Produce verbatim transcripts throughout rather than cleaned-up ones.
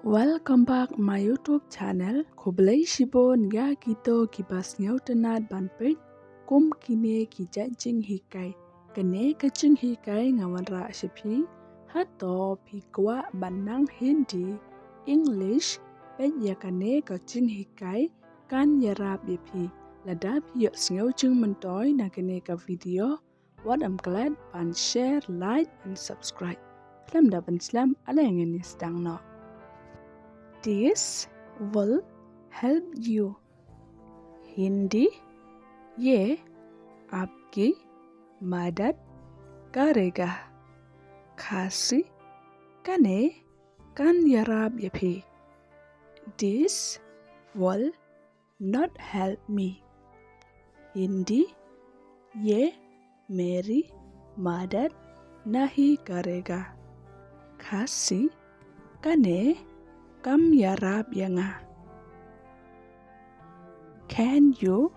Welcome back my YouTube channel. Khublei shibun ïa kito kiba sngewtynnat ban peit kum kine ki jait jinghikai. Kane ka jinghikai nga wanrah sha phi. Hato phi kwah ban nang Hindi, English? Peit ïa kane ka jinghikai kan ïarap ïa phi. Lada phi ïohsngew jingmyntoi na kane ka video, wat ym klet ban share, like and subscribe. Khlem da ban slem, ale ngin ïa sdang noh. This will help you. Hindi, ye aapki madad karega. Khasi, kane kan ïarap ïa phi. This will not help me. Hindi, ye meri madad nahi karega. Khasi, kane kam ïarap ïa nga. Can you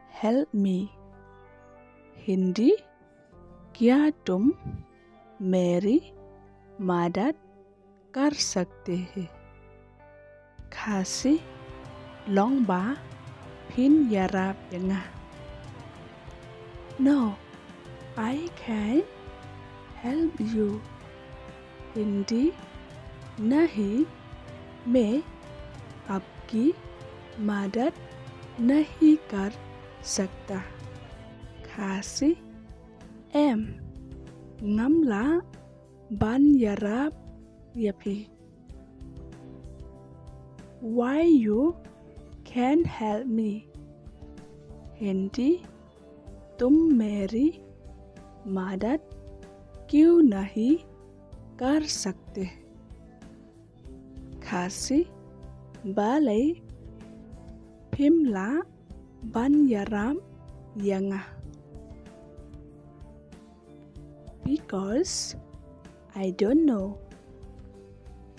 help me? Hindi, kya tum meri madad kar sakte hain? Khasi, long ba phin ïarap ïa nga. No, I can't help you. Hindi, nahi, main aapki madad nahi kar sakta. Khasi, em, ngam lah ban ïarap ïa phi. Why you can't help me? Hindi, tum meri madad kyun nahi kar sakte? Khasi, balei phim lah ban ïarap ïa nga? Because I don't know.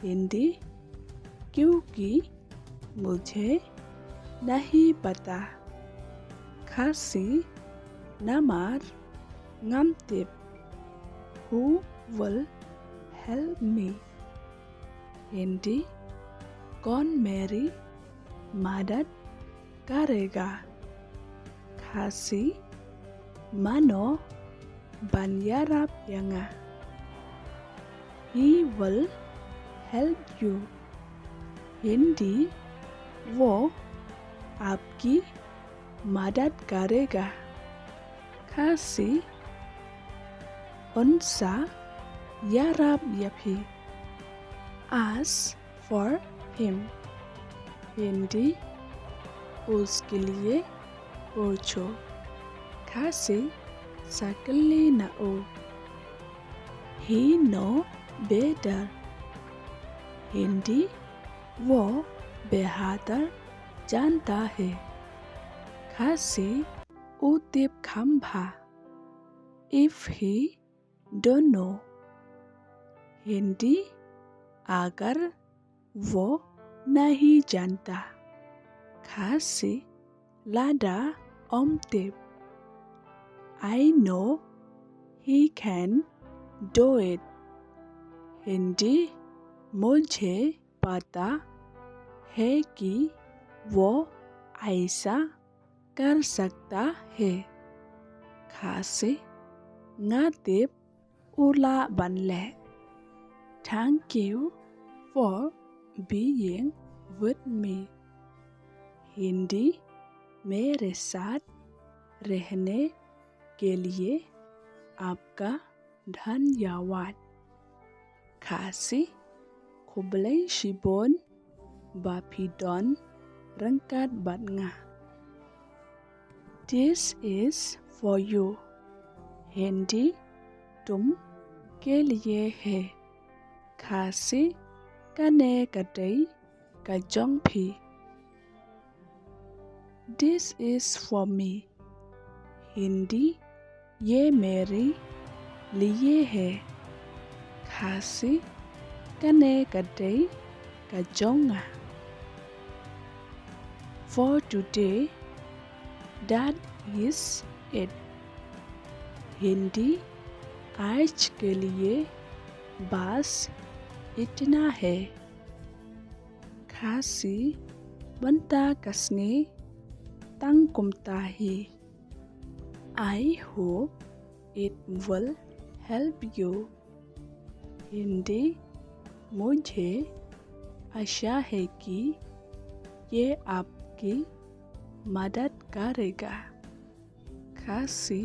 Hindi, kyunki mujhe nahi pata. Khasi, namar ngam tip. Who will help me? Hindi, कौन मेरी मदद करेगा? Khasi, mano ban ïarap ïa nga? He will help you. Hindi, वो आपकी मदद करेगा। Khasi, un sa ïarap ïa phi. Ask for him. Hindi, उसके लिए पूछो। Khasi, sa kylli na u. He know better. Hindi, वो बेहतर जानता है। Khasi, u tip kham bha. If he don't know. Hindi, अगर वो नहीं जानता। Khasi, lada um tip. I know he can do it. Hindi, मुझे पता है कि वो ऐसा कर सकता है। Khasi, nga tip u lah ban leh. Thank you for being with me. Hindi, मेरे साथ रहने के लिए आपका धन्यवाद। Khasi, khublei shibun ba phi don ryngkat bad nga. This is for you. Hindi, तुम के लिए है। Khasi, kane ka dei ka jong phi. This is for me. Hindi, ये मेरे लिए है। Khasi, kane ka dei ka jong nga. For today, that is it. Hindi, आज के लिए बस इतना है। Khasi, mynta ka sngi tang kumta hi. I hope it will help you. Hindi, मुझे आशा है कि ये आपकी मदद करेगा। Khasi,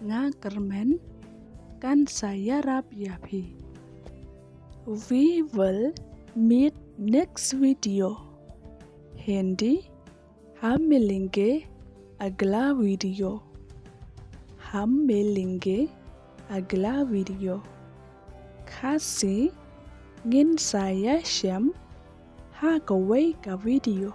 nga kyrmen kan sa ïarap ïa phi. We will meet next video. Hindi, हम मिलेंगे अगला वीडियो। हम मिलेंगे अगला वीडियो। Khasi, ngin sa ïashem ha kawei ka video.